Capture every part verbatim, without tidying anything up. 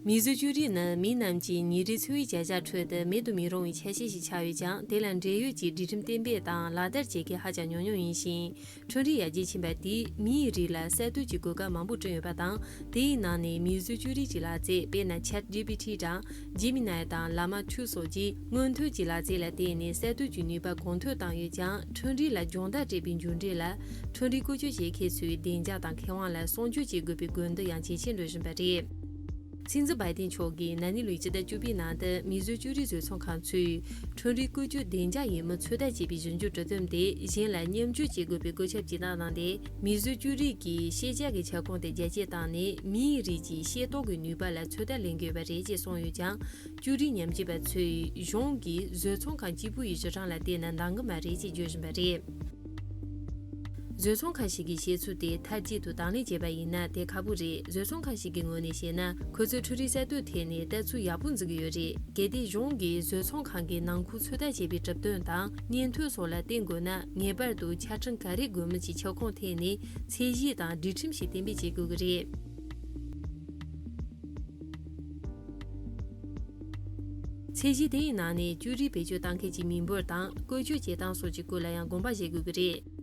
མིས་བཟོས་ཅོ་རིས་ནི་མི་རྣམས་ཀྱིས་ཉིན་རེའི་འཚོ་བའི་བྱ་གཞག་ཁྲོད་དུ་མེད་དུ་མི་རུང་བའི་ཆ་ཤས་ཤིག་ཆགས་ཡོད་ཀྱང་། དེ་ལ་འབྲེལ་ཡོད་ཀྱི་སྒྲིག་ཁྲིམས་གཏན་འབེབས་དང་ལག་བསྟར་བྱེད་མཁན་ཧ་ཅང་ཉུང་ཉུང་ཡིན་ཞིང་། ཁྲུང་རིས་ཡར་རྒྱས་ཕྱིན་པ་དེས་མིའི་རིགས་ལ་གསར་གཏོད་ཀྱི་གོ་སྐབས་མང་པོ་བསྐྲུན་ཡོད་པ་དང་། དེའི་ནང་ནས་མིས་བཟོས་ཅོ་རིས་ཀྱི་ལག་རྩལ། དཔེར་ན། Chat G P T དང་Gemini དང་Llama two སོགས་ཀྱིས་སྔོན་ཐོན་གྱི་ལག་རྩལ་ལ་བརྟེན་ནས་གསར་གཏོད་ཀྱི་ནུས་པ་གོང་མཐོར་བཏང་ཡོད་ཀྱང་། ཁྲུང་རིས་ལ་སྦྱོང་བརྡར་སྤྲད་པའི་མཇུག་འབྲས་ལ། ཁྲུང་རིས་བཀོལ་སྤྱོད་བྱེད་མཁན་ཚོའི་བདེ་འཇགས་དང་ཁེ་དབང་ལ་སྲུང་སྐྱོབ་བྱེད་དགོས་པའི་དགོས་འདུན་ཡང་ཇེ་ཆེར་འགྲོ་བཞིན་པ་རེད། སྲིད་འཛིན་བྷའི་ཏིན་མཆོག་གིས་ན་ནིང་ལོའི་སྤྱི་ཟླ་བཅུ་པའི་ནང་དུ་མིས་བཟོས་ཅོ་རིས་བཟོ་ཚོང་ཁང་ཚོས་ཁྲུང་རིས་བཀོལ་སྤྱོད་བདེ་འཇགས་ཡིན་མིན་ཚོད་ལྟ་བྱེད་པའི་ཞིབ་འཇུག་གྲུབ་དོན་དེ་གཞན་ལ་མཉམ་སྤྱོད་བྱེད་དགོས་པའི་བཀོད་ཁྱབ་ཇི་ལྟར་གནང་སྟེ། མིས་བཟོས་ཅོ་རིས་ཀྱིས་ཤེས་བྱ་གི་ཁྱབ་ཁོངས་དེ་རྒྱ་སྐྱེད་བཏང་ནས་མིའི་རིགས་ཀྱི་ཤེས་རྟོགས་ཀྱི་ནུས་པ་ལ་ཚོད་ལྟ་ལེན་དགོས་པ་རེད་ཅེས་གསུངས་ཡོད་ཀྱང་། ཅོ་རིས་ཉམས་ཞིབ་པ་ཚོས་གཞུང་གིས་བཟོ་ཚོང་ཁང་གཅིག་པུ་ཡི་གཞི་གྲངས་ལ་བལྟས་ན་འདང་གི་མ་རེད་ཅེས་བརྗོད་བཞིན་པ་རེད། བཟོ་ཚོང་ཁང་ཞིག་གིས་བཤད་ཚུལ་དེ་མཐའ་གཅིག་ཏུ་དང་ལེན་བྱས་པ་ཡིན་ན་དེ་ཁག་པོ་རེད། བཟོ་ཚོང་ཁང་ཞིག་གི་ངོས་ནས་བཤད་ན། ཁོ་ཚོས་ཁྲུང་རིས་གསར་གཏོད་ཐད་ནས་ལྟ་ཚུལ་ཡག་པོ་འཛིན་གྱི་ཡོད་རེད། གལ་ཏེ་གཞུང་གིས་བཟོ་ཚོང་ཁང་གི་ནང་ཁུལ་ཚོད་ལྟ་བྱེད་པའི་གྲུབ་དོན་དང་། སྙན་ཐོ་སོགས་ལ་བརྟེན་དགོས་ན། ངེས་པར་དུ་ཆ་འཕྲིན་ག་རེ་དགོས་མིན་གྱི་ཁྱབ་ཁོངས་ཐད་ནས་ཚད་གཞི་དང་སྒྲིག་ཁྲིམས་ཤིག་གཏན་འབེབས་བྱེད་དགོས་ཀྱི་རེད། ཚད་གཞི་དེའི་ནང་ནས་ཅོ་རིས་བེད་སྤྱོད་གཏང་མཁན་གྱི་མི་འབོར་དང་བཀོལ་སྤྱོད་བྱེད་སྟངས་སོགས་ཀྱི་སྐོར་ལ་ཡང་དགོངས་པ་བཞེས་དགོས་ཀྱི་རེད།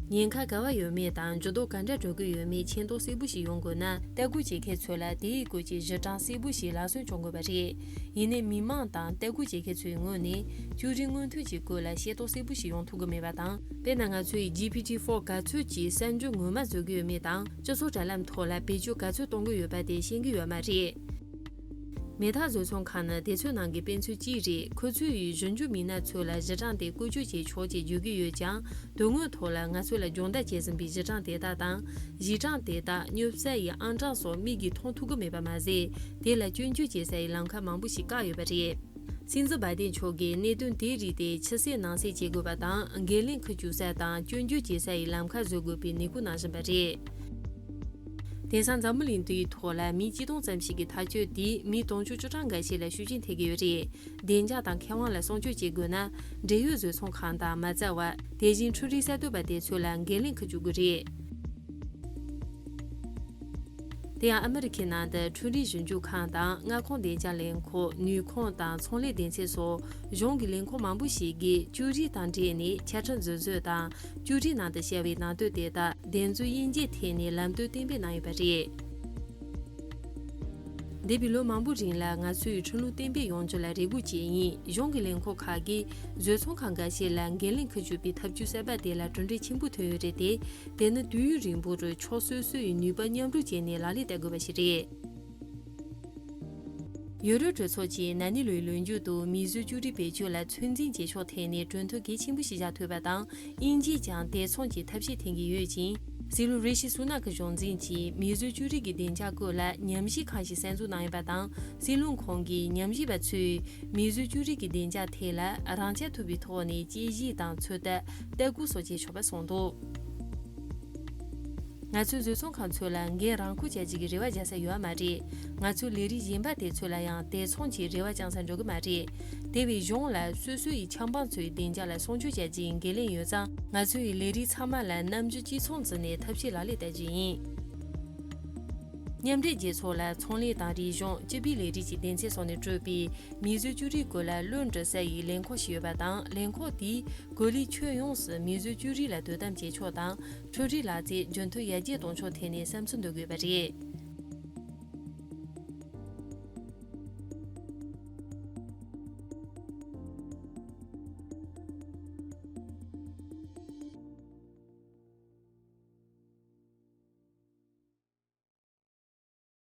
ཉེན་ཁ་ག་བ་ཡོད་མེད་དང་། འགྱུར་ལྡོག་ག་འདྲ་འགྲོ་གི་ཡོད་མེད་མཁྱེན་རྟོགས་གསལ་པོ་ཞིག་ཡོང་དགོས་ན། ལྟ་སྐུལ་བྱེད་མཁན་ཚོ་ལ་དེའི་སྐོར་གྱི་གཞི་གྲངས་གསལ་པོ་ཞིག་ལག་སོན་བྱུང་དགོས་པ་རེད། ཡིན་ནའི་མི་མང་དང་ལྟ་སྐུལ་བྱེད་མཁན་ཚོའི་ངོས་ནས་ཅོ་རིས་སྔོན་ཐོན་གྱི་སྐོར་ལ་ཤེས་རྟོགས་གསལ་པོ་ཞིག་ཡོང་ཐུབ་ཀྱི་མེད་པ་དང་། དཔེར་ན། ང་ཚོས་G P T four ག་ཚོད་ཀྱིས་གསར་འགྱུར་ངོ་མ་བཟོ་གི་ཡོད་མེད་དང་། སྤྱི་ཚོགས་དྲ་ལམ་ཐོག་ལ་བེད་སྤྱོད་ག་ཚོད་གཏོང་གི་ཡོད་པ་དེ་ཤེས་ཀྱི་ཡོད་མ་རེད། མེ་ཐག་བཟོ་ཚོང་ཁང་ནི་དེ་ཚོའི་ནང་གི་དཔེ་མཚོན་གཅིག་རེད། ཁོ་ཚོས་ཞིབ་འཇུག་མི་སྣ་ཚོ་ལ་གཞི་གྲངས་དེ་བཀོལ་སྤྱོད་བྱེད་ཆོག་ཅེས་བརྗོད་ཀྱི་ཡོད་ཀྱང་། དོན་དངོས་ཐོག་ལ་ང་ཚོ་ལ་སྦྱོང་བརྡར་བྱས་ཟིན་པའི་གཞི་གྲངས་དེ་དག་དང་། གཞི་གྲངས་དེ་དག་སྨྱོ་བསལ་ཡི་ཨང་གྲངས་སོགས་མིག་གིས་མཐོང་ཐུབ་ཀྱི་མེད་པ་མ་ཟད། དེ་ལ་སྐྱོན་བརྗོད་བྱེད་ས་ཡི་ལམ་ཁ་མང་པོ་ཞིག་བཀག་ཡོད་པ་རེད། སྲིད་འཛིན་བྷའི་ཏིན་མཆོག་གིས་གནད་དོན་དེའི་རིགས་དེ་ཕྱི་གསལ་ནང་གསལ་བྱེད་དགོས་པ་དང་། འགན་ལེན་འཁུར་བཅུག་ས་དང་སྐྱོན་བརྗོད་བྱེད་ས་ཡི་ལམ་ཁ་བཟོ་དགོས་པའི་ནན་སྐུལ་གནང་བཞིན་པ་རེད། དེང་སང་འཛམ་བུ་གླིང་འདིའི་ཐོག་ལ་མི་གཅིག་སྟོང་ཙམ་ཞིག་གི་ཐག་གཅོད་དེས་མི་དུང་ཕྱུར་བཅུ་གྲངས་འགའ་ཞིག་ལ་ཤུགས་རྐྱེན་ཐེབས་ཀྱི་ཡོད་རེད། བདེ་འཇགས་དང་ཁེ་དབང་ལ་སྲུང་སྐྱོབ་བྱེད་དགོས་ན། འབྲེལ་ཡོད་བཟོ་ཚོང་ཁང་དང་མ་རྩ་བ། དེ་བཞིན་ཁྲུང་རིས་གསར་གཏོད་པ་དེ་ཚོ་ལ་འགན་ལེན་འཁུར་བཅུག་དགོས་རེད། དེ་ཡང་ཨ་མི་རི་ཁའི་ནང་དུ་ཁྲུང་རིས་ཞིབ་འཇུག་ཁང་དང་། མངའ་ཁོངས་བདེ་འཇགས་ལས་ཁུངས། ནུས་ཁུངས་དང་ཚོང་ལས་སྡེ་ཚན་སོགས་གཞུང་གི་ལས་ཁུངས་མང་པོ་ཞིག་གིས་ཅོ་རིས་དང་འབྲེལ་ནས་ཆ་འཕྲིན་རྫུན་བཟོ་དང་། ཅོ་རིས་ནང་དུ་བཤད་པའི་ནང་དོན་དེ་དག་བདེན་རྫུན་དབྱེ་འབྱེད་ཐད་ནས་ལམ་སྟོན་གཏན་འབེབས་གནང་ཡོད་པ་རེད། འདས་པའི་ལོ་མང་པོའི་རིང་ལ་ང་ཚོས་ཁྲིམས་ལུགས་གཏན་འབེབས་ཡོང་རྒྱུ་ལ་རེ་སྒུག་བྱས་ཡིན། གཞུང་གི་ལས་ཁུངས་ཁག་གིས་བཟོ་ཚོང་ཁང་འགའ་ཤས་ལ་འགན་ལེན་འཁུར་བཅུག་པའི་ཐབས་ཇུས་གསར་པ་དེ་ལ་གྲུབ་འབྲས་ཆེན་པོ་ཐོན་ཡོད་རེད་དེ། དེ་ནི་དུས་ཡུན་རིང་པོར་ཕྱོགས་སོ་སོ་ཡི་ནུས་པ་མཉམ་རུབ་བྱས་ནས་ལག་ལེན་བསྟར་དགོས་པ་ཞིག་རེད། ཡུ་རོབ་གྲོས་ཚོགས་ཀྱིས་ན་ནིང་ལོའི་ལོ་མཇུག་ཏུ་མིས་བཟོས་ཅོ་རིས་བེད་སྤྱོད་ལ་ཚོད་འཛིན་བྱེད་ཕྱོགས་ཐད་ནས་གྲོས་མཐུན་གལ་ཆེན་པོ་ཞིག་བཞག་ཐུབ་པ་དང་། དབྱིན་ཇིས་ཀྱང་དེ་མཚུངས་ཀྱི་ཐབས་ཤེས་འཐེན་གྱི་ཡོད་ཅིང་། སྲིད་བློན་རི་ཤི་སུ་ནག་གི་གཞུང་འཛིན་གྱིས་མིས་བཟོས་ཅོ་རིས་ཀྱི་བདེ་འཇགས་སྐོར་ལ་ཉམས་ཞིབ་ཁང་ཞིག་གསར་འཛུགས་གནང་ཡོད་པ་དང་། སྲིད་བློན་ཁོང་གིས་ཉམས་ཞིབ་པ་ཚོས་མིས་བཟོས་ཅོ་རིས་ཀྱི་བདེ་འཇགས་ཐད་ལ་རང་འཇགས་ཐུབ་པའི་ཐོག་ནས་དཔྱད་ཞིབ་དང་ཚོད་ལྟ། ལྟ་སྐུལ་སོགས་བྱེད་ཆོག་པ་གསུངས་འདུག་ང་ཚོའི་བཟོ་ཚོང་ཁང་ཚོ་ལ་འགན་རང་འཁུར་བྱ་རྒྱུ་གི་རེ་བ་རྒྱག་ས་ཡོད་མ་རེད། ང་ཚོའི་ལས་རིགས་གཞན་པ་དེ་ཚོ་ལ་ཡང་དེ་མཚུངས་ཀྱི་རེ་བ་བཅངས་ས་འགྲོ་གི་མ་རེད། དེ་བས་གཞུང་ལ་སོ་སོ་ཡི་ཆབ་འབངས་ཚོའི་བདེ་འཇགས་ལ་སྲུང་སྐྱོབ་བྱ་རྒྱུའི་འགན་ལེན་ཡོད་ཙང་། ང་ཚོ་ཡི་ལས་རིགས་ཚང་མ་ལ་རྣམ་འགྱུར་གཅིག་མཚུངས་བརྩིས་ནས་ཐབས་ཤེས་ལག་ལེན་བསྟར་རྒྱུ་ཡིན། མཉམ་འབྲེལ་རྒྱལ་ཚོགས་ལ་ཚོང་ལས་དང་རིག་གཞུང་། སྤྱི་པའི་ལས་རིགས་ཀྱི་སྡེ་ཚན་སོགས་ནས་གྲུབ་པའི་མིས་བཟོས་ཅོ་རིས་སྐོར་ལ་བློ་འདྲི་ས་ཡི་ལས་ཁུངས་ཤིག་ཡོད་པ་དང་། ལས་ཁུངས་དེས་གོ་ལའི་ཁྱོན་ཡོངས་སུ་མིས་བཟོས་ཅོ་རིས་ལ་དོ་དམ་བྱེད་ཕྱོགས་དང་། ཁྲུང་རིས་ལག་རྩལ་རྒྱུན་མཐུད་ཡར་རྒྱས་གཏོང་ཕྱོགས་ཐད་ནས་བསམ་ཚུལ་འདོན་དགོས་པ་རེད།